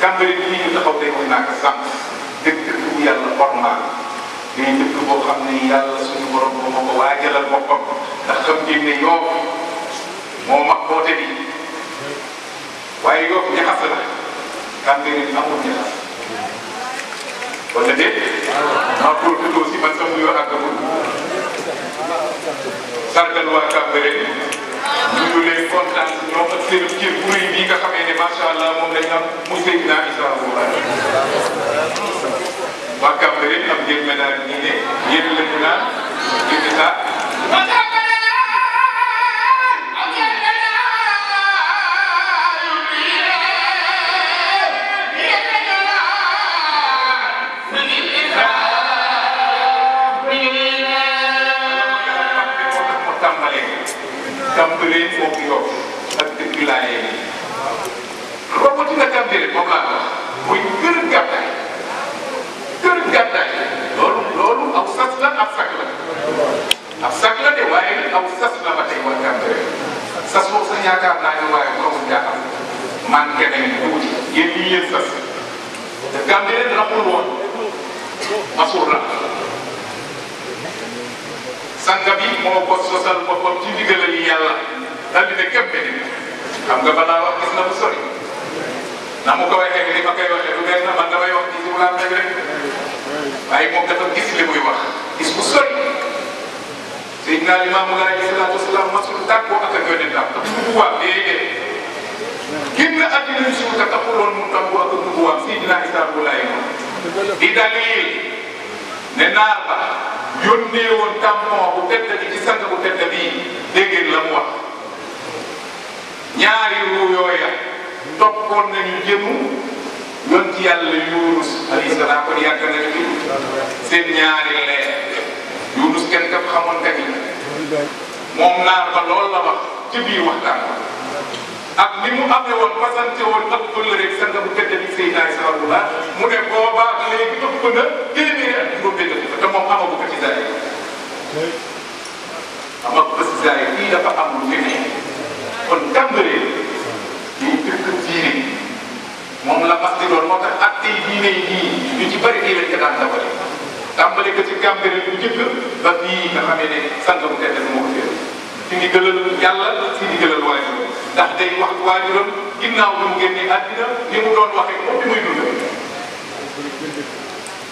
Cambérène fii ñu taxaw tey wax naa ko sànq dëkk bu yàlla ormal day dëkk boo xam ne yàlla suñu borom moo ko waajalal boppam ndax xam ngeen ne Yoff moo mag boote bi waaye Yoff ñaxas la Cambérène amul ñaxas wala déet maa profité aussi man sama yoo àggagul sargal waa Cambérène ñu ngi leen kontaan si ñoom ak seen cër bu rëy bii nga xamee ne macha allah moom lañ am muy Seydina Issa Rouhou Laye waa Cambérène am ngeen médaille ñii ne yéen la ñu naan yéen Issa Cambérène moo ko Yoff ak dëkk laayee yi rawatina Cambérène moom laa wax muy kër gàddaay loolu aw sas la ab sak la de waaye aw sas la ba tey waa Cambérène sas boobu sax yaakaar naa ne waaye xamul jaaxal manqué nañu tuuti yéen ñii yéen sas te Cambérène ramul woon masuur la sanga bi moo ko sosal boppam ci ndigalal yi yàlla daal di ne képp benn xam nga balaa wax gis na bu sori na mu ko waxee ni ma koy waxee du benn man damay wax ci wàllu mbéy rek waaye moom dafa gis li muy wax gis bu sori Seydina Limaamu Laay alayhi salaatu wa salaam masul tàggoo ak yonentam te nubuwaam déedéet génn àddina si wuute taxuloon mu tàggoo ak nubuwaam Seydina Issa Rouhou Laye di dalil ne naar ba yónnee woon tampon bu tedd bi ci sang bu tedd bii dégg ngeen la mu wax ñaari ruu yooya toppoon nañu jëmu yoon ci yàlla Yunus alayhi salaam kon yàgg nañu fi seen ñaari leer Yunus kenn kat xamoon kañ la moom naar ba loolu la wax ci biir waxtaan ak ni mu amee woon fasante woon ak pël rek sang bu tedd bi Seydina Issa Rouhou Laye mu ne boobaa léegi ëpp na téeméeri at juróom-benn te moom amagu ko ci zaay amagu ko ci zaay fii dafa am lu fi ne kon Cambérène yi dëkk diine moom la mas di doon moo tax ak tey diine yi ñu ci bëri fii lañ ko daan dawale tàmbale ko ci Cambérène bu njëkk ba fii nga xamee ne sang bu tedd moo ko féer ci ndigalal yàlla ci ndigalal waajuram ndax day wax waajuram ginnaaw bi mu génnee àddina ni mu doon waxee moom bi muy dund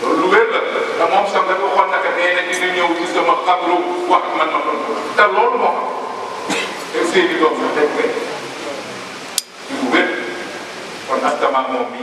loolu lu wér la te moom sax dafa waxoon naka nee na dina ñëw ci sama xabru wax man ma doon te loolu moo xam te seeni doom sax dañ koy lu wér kon astama moom mi